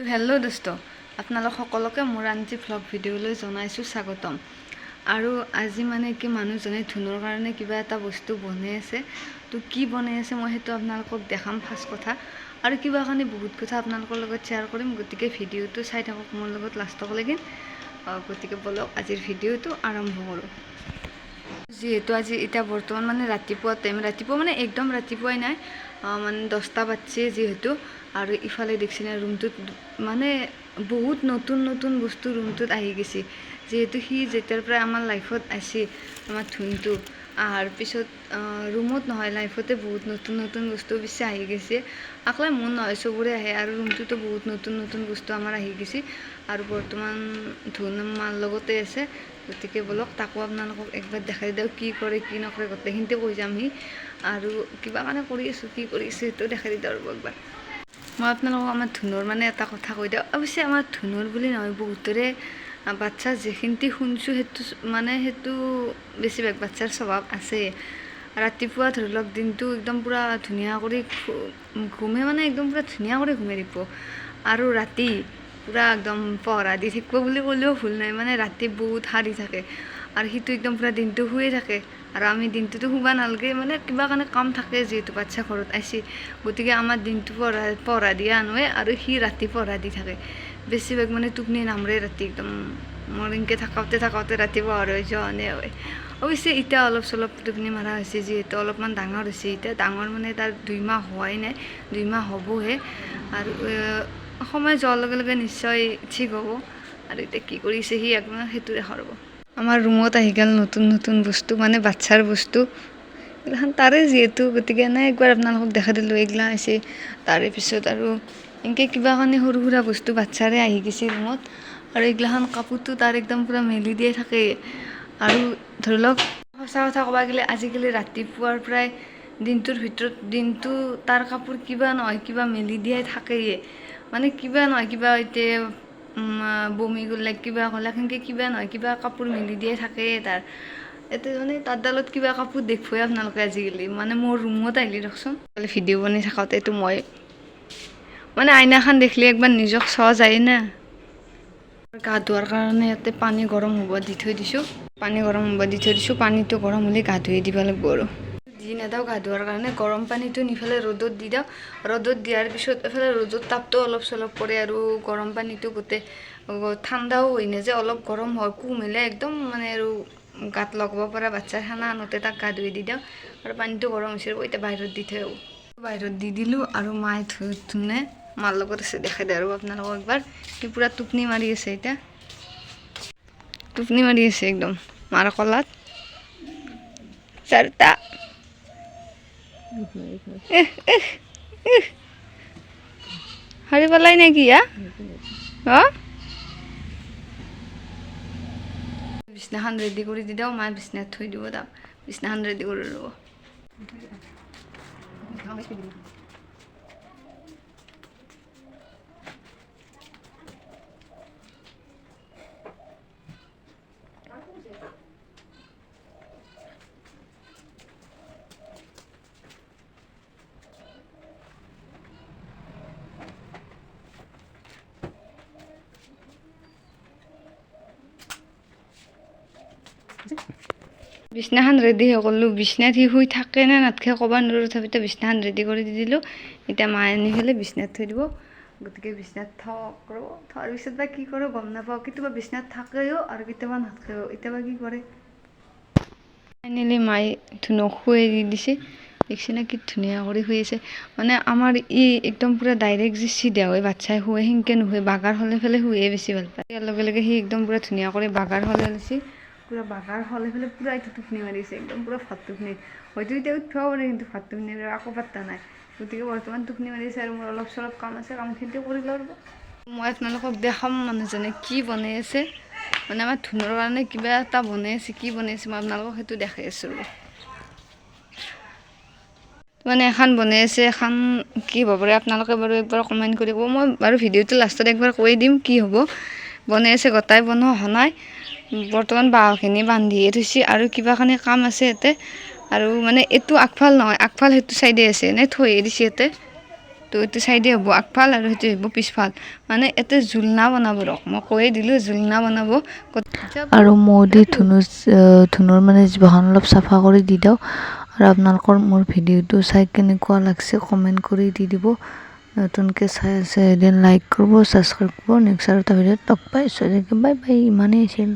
Hello' দোস্ত, আপোনালোক সকলোকে মোৰ আনটি ভ্লগ ভিডিঅ'লৈ জনাইছোঁ স্বাগতম। আৰু আজি মানে কি মানুহজনে ধুনুৰ কাৰণে কিবা এটা বস্তু বনাই আছে। তো কি বনাই আছে মই সেইটো আপোনালোকক দেখাম ফাৰ্ষ্ট কথা, আৰু কিবা কাৰণে বহুত কথা আপোনালোকৰ লগত শ্বেয়াৰ কৰিম। গতিকে ভিডিঅ'টো চাই থাকক মোৰ লগত লাষ্টলৈকে। গতিকে ব'লক আজিৰ ভিডিঅ'টো আৰম্ভ কৰোঁ। যিহেতু আজি এতিয়া বৰ্তমান মানে ৰাতিপুৱা টাইম, ৰাতিপুৱা মানে একদম ৰাতিপুৱাই নাই, মানে 10টা বাজছে যিহেতু। আৰু ইফালে দেখিছেনে ৰুমটোত মানে বহুত নতুন নতুন বস্তু ৰুমটোত আহি গৈছে। যিহেতু সি যেতিয়াৰ পৰা আমাৰ লাইফত আহিছে, আমাৰ ধুনটো অহাৰ পিছত ৰুমত নহয় লাইফতে বহুত নতুন নতুন বস্তু বেছি আহি গৈছে। আকলাই মোৰ নহয় চবৰে আহে। আৰু ৰুমটোতো বহুত নতুন নতুন বস্তু আমাৰ আহি গৈছে। আৰু বৰ্তমান ধুন মাৰ লগতে আছে। গতিকে ব'লক তাকো আপোনালোকক একবাৰ দেখাই দিওঁ কি কৰে কি নকৰে গোটেইখিনিতে কৈ যামহি। আৰু কিবা কাৰণে কৰি আছোঁ, কি কৰি আছোঁ সেইটো দেখাই দি দিওঁ আৰু একবাৰ। মই আপোনালোকক আমাৰ ধুনুৰ মানে এটা কথা কৈ দিওঁ। অৱশ্যে আমাৰ ধুনুৰ বুলি নহয়, বহুতৰে বাচ্ছা যিখিনি শুনিছোঁ সেইটো মানে সেইটো বেছিভাগ বাচ্ছাৰ স্বভাৱ আছে। ৰাতিপুৱা ধৰি লওক দিনটো একদম পূৰা ধুনীয়া কৰি ঘুমে, মানে একদম পূৰা ধুনীয়া কৰি ঘুমাই থাকিব। আৰু ৰাতি পূৰা একদম পহৰা দি থাকিব বুলি ক'লেও ভুল নাই, মানে ৰাতি বহুত সাৰি থাকে। আৰু সিটো একদম পূৰা দিনটো শুয়ে থাকে। আৰু আমি দিনটোতো শুব নালাগে, মানে কিবা কাৰণে কাম থাকে যিহেতু বাচ্ছা ঘৰত আহিছে। গতিকে আমাৰ দিনটো পহৰা পহৰা দিয়া আনোৱে আৰু সি ৰাতি পহৰা দি থাকে। বেছিভাগ মানে টোপনি নামৰে ৰাতি, একদম মোৰ এনেকৈ থাকোঁতে থাকোঁতে ৰাতি পোহৰ হৈ যোৱা হয়। অৱশ্যে এতিয়া অলপ চলপ টোপনি মাৰা হৈছে, যিহেতু অলপমান ডাঙৰ হৈছে। এতিয়া ডাঙৰ মানে তাৰ 2 মাহ হোৱাই নাই, 2 মাহ হ'বহে। আৰু সময় যোৱাৰ লগে লগে নিশ্চয় ঠিক হ'ব। আৰু এতিয়া কি কৰিছে সি আপোনাৰ সেইটো দেখা ৰ'ব। আমাৰ ৰুমত আহি গ'ল নতুন নতুন বস্তু, মানে বাচ্ছাৰ বস্তু এইগিলাখান তাৰে যিহেতু, গতিকে এনেই একবাৰ আপোনালোকক দেখাই দিলোঁ। এইগিলা হৈছে। তাৰে পিছত আৰু এনেকৈ কিবা কাৰণে সৰু সুৰা বস্তু বাচ্ছাৰে আহি গৈছে ৰুমত। আৰু এইগিলাখান কাপোৰটো তাৰ একদম পূৰা মেলি দিয়ে থাকে। আৰু ধৰি লওক সঁচা কথা ক'ব গ'লে আজিকালি ৰাতিপুৱাৰ পৰাই দিনটোৰ ভিতৰত দিনটো তাৰ কাপোৰ কিবা নহয় কিবা মেলি দিয়াই থাকেয়ে। মানে কিবা নহয় কিবা এতিয়া বমি কৰিলে কিবা কৰিলে সেনেকৈ কিবা নহয় কিবা কাপোৰ মেলি দিয়াই থাকেয়ে তাৰ। এতিয়া মানে তাৰ ডালত কিবা কাপোৰ দেখুৱাই আপোনালোকে আজিকালি মানে মোৰ ৰুমত আহিলে দিয়কচোন। ভিডিঅ' বনাই থাকোঁতেতো মই মানে আইনাখন দেখিলে একবাৰ নিজক চোৱা যায় না। গা ধোৱাৰ কাৰণে ইয়াতে পানী গৰম হ'ব দি থৈ দিছোঁ, পানী গৰম হ'ব দি থৈ দিছোঁ। পানীটো গৰম হ'লে গা ধুই দিব লাগিব। আৰু দি নেদাওঁ গা ধোৱাৰ কাৰণে, গৰম পানীটো নিফালে ৰ'দত দি দিওঁ। ৰ'দত দিয়াৰ পিছত এইফালে ৰ'দত তাপটো অলপ চলপ পৰে আৰু গৰম পানীটো গোটেই ঠাণ্ডাও হৈ নাযায়, অলপ গৰম হয় কুমহিলে একদম মানে আৰু গাত লগাব পৰা বাচ্ছাৰ খানা আনোতে তাক গা ধুই দি দিওঁ। আৰু পানীটো গৰম হৈছে এতিয়া বাহিৰত দি থৈ আহোঁ। বাহিৰত দি দিলোঁ আৰু মায়ে ধুনে মাৰ লগত আছে, দেখাই দিওঁ আৰু আপোনালোকক একবাৰ। সি পূৰা টোপনি মাৰি আছে, এতিয়া টোপনি মাৰি আছে একদম মাৰ কলাত। চাৰিটা সাৰি পেলাই নেকি? হা, বিছনাখন ৰেডি কৰি দি দিওঁ, মায়ে বিছনাত থৈ দিব তাক। বিছনাখন ৰেডি কৰি ল'ব। বিছনাখন ৰেডি হৈ কৰিলোঁ। বিছনাত সি শুই থাকে নে নাথাকে ক'ব নোৱাৰোঁ, তথাপিতো বিছনাখন ৰেডি কৰি দি দিলোঁ। এতিয়া মায়ে আনি পেলাই বিছনাত থৈ দিব। গতিকে বিছনাত থওক ৰ'ব, থোৱাৰ পিছত বা কি কৰোঁ গম নাপাওঁ। কেতিয়াবা বিছনাত থাকেও আৰু কেতিয়াবা নাথাকেও, এতিয়া বা কি কৰে। ফাইনেলি মায়ে ধুনুক শুৱাই দি দিছে। দেখিছে নে কি ধুনীয়া কৰি শুই আছে। মানে আমাৰ ই একদম পূৰা ডাইৰেক্ট যে চিধা হৈ বাচ্ছাই শুৱে সেনেকৈ নুশুৱে, বাগাৰ হ'লে ফেলে শুয়ে বেছি ভাল পায়। ইয়াৰ লগে লগে সি একদম পূৰা ধুনীয়া কৰি বাগাৰ হ'লে লৈছে, পূৰা বাগাৰ হ'লে ফেলে পূৰা এইটো টোপনি মাৰিছে, একদম পূৰা ফাট টোপনি। হয়তো এতিয়া উঠিব পাৰে কিন্তু ফাট টোপনি আকৌ পাত্তা নাই। গতিকে বৰ্তমান টোপনি মাৰিছে। আৰু মোৰ অলপ চলপ কাম আছে, কামখিনি কৰি লওঁ ৰ'ব। মই আপোনালোকক দেখাম মানুহজনে কি বনাই আছে, মানে আমাৰ ধুনুৰ কাৰণে কিবা এটা বনাই আছে, কি বনাই আছে মই আপোনালোকক সেইটো দেখাই আছোঁ ৰ'ব। মানে এখন বনাই আছে, এখন কি হ'ব পাৰে আপোনালোকে বাৰু একবাৰ কমেণ্ট কৰি ক'ব। মই বাৰু ভিডিঅ'টো লাষ্টত একবাৰ কৈ দিম কি হ'ব। বনাই আছে, গোটাই বনোৱা হোৱা নাই। বৰ্তমান বাঁহখিনি বান্ধিয়ে থৈছে আৰু কিবা কাৰণে কাম আছে ইয়াতে। আৰু মানে এইটো আগফাল নহয়, আগফাল সেইটো চাইডে আছে, এনেই থৈয়ে দিছে ইয়াতে। তো এইটো চাইডে হ'ব আগফাল আৰু সেইটো হ'ব পিছফাল। মানে ইয়াতে জোলনা বনাব ৰক, মই কৈয়ে দিলোঁ, জোলনা বনাব। আৰু মৌ দি ধুনুৰ মানে জিভাখন অলপ চাফা কৰি দি দিওঁ। আৰু আপোনালোকৰ মোৰ ভিডিঅ'টো চাই কেনেকুৱা লাগছে কমেণ্ট কৰি দি দিব। নতুনকৈ চাই আছে এদিন লাইক কৰিব, ছাবস্ক্ৰাইব কৰিব। নেক্সট আৰু এটা ভিডিঅ'ত লগ পাইছোঁ। বাই বাই, ইমানেই আছিল।